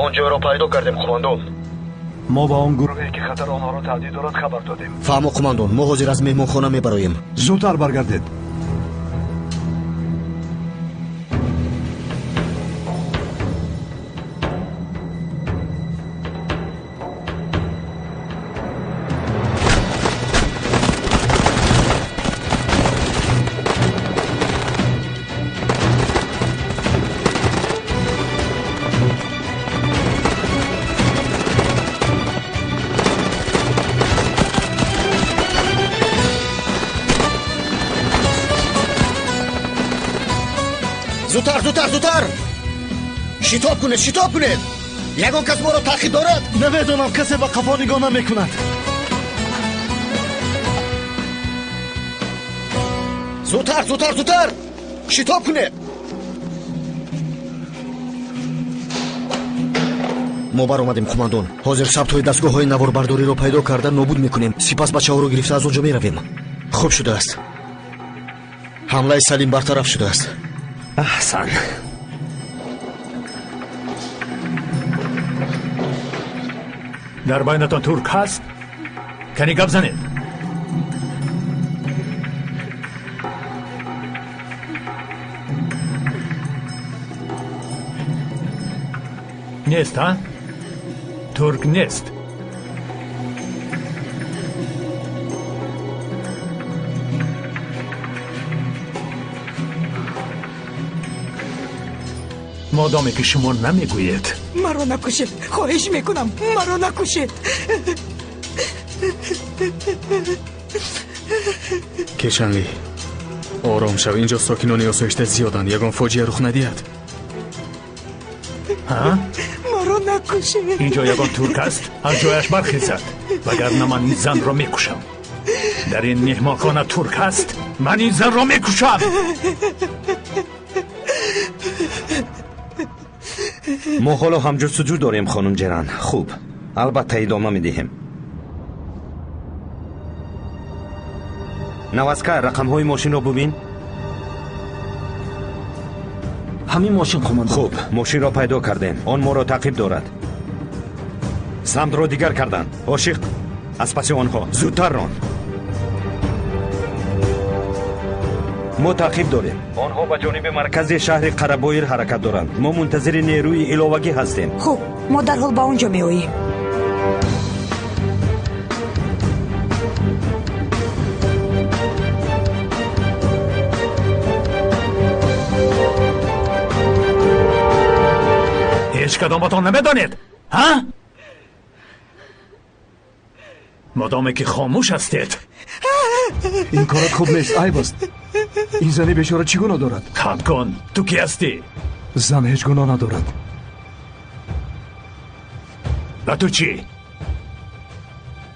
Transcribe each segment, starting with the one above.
Он ҷойро пайдо кардем, қумандон. Мо ба он гурӯҳе, ки хатар онҳоро таҳдид дорад, хабар додем. Фаҳмо, қумандон, мо ҳозир аз меҳмонхона мебароем. Зудтар баргардед. Зудтар, зудтар, зудтар! Шитоб кунед, шитоб кунед! Ягон кас моро таъқиб дорад? Намедонам, касе ба қафо нигоҳ намекунад. Зудтар, зудтар, зудтар! Шитоб кунед! Мо баромадем, қумандон. Ҳозир сабтҳои дастгоҳҳои наворбардориро пайдо карда нобуд мекунем. Сипас бачаҳоро гирифта аз он ҷо меравем. Хуб шудааст. Ҳамлаи Салим бартараф шудааст. Аҳсан. Дар байнатон турк ҳаст? Кани гап занед. Нест, ҳа? Турк нест. Модоме ки шумо намегӯед. Маро накушед, хоҳиш мекунам, маро накушед. Кешанли, ором шав, инҷо сокинони осоишта зиёданд, ягон фоҷиа рух надиҳад. Маро накушед. Инҷо ягон турк аст? Аз ҷояш бархезад, вагарна ман ин занро мекушам. Дар ин меҳмонхона турк ҳаст? Ман ин занро мекушам. Мо ҳоло ҳам ҷустуҷӯ дорем, хонум Ҷеран. Хуб, албатта идома медиҳем. Наваска, рақамҳои мошинро бубин. Ҳамин мошин, қумандон. Хуб, мошинро пайдо кардем. Он моро таъқиб дорад. Самтро дигар карданд. Ошиқ, аз паси онҳо. Зудтар рон. Мо таъқиб дорем. Онҳо ба ҷониби маркази шаҳри Қарабоир ҳаракат доранд. Мо мунтазири нерӯи иловагӣ ҳастем. Хуб, мо дарҳол ба он ҷо меоем. Ҳеҷ кадоматон намедонед, ҳа? Модоме ки хомӯш ҳастед. Ин корат хуб нест, айб аст. Ин зани бечора чӣ гуноҳ дорад? Хам кун, ту кӣ ҳастӣ? Зан ҳеҷ гуноҳ надорад. Ва ту чӣ?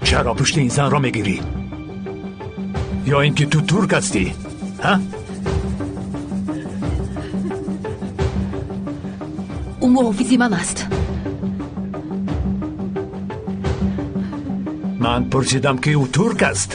Чаро пушти ин занро мегирӣ? Ё ин ки ту турк ҳастӣ, ҳа? Ӯ муҳофизи ман аст. Ман пурсидам, ки ӯ турк аст.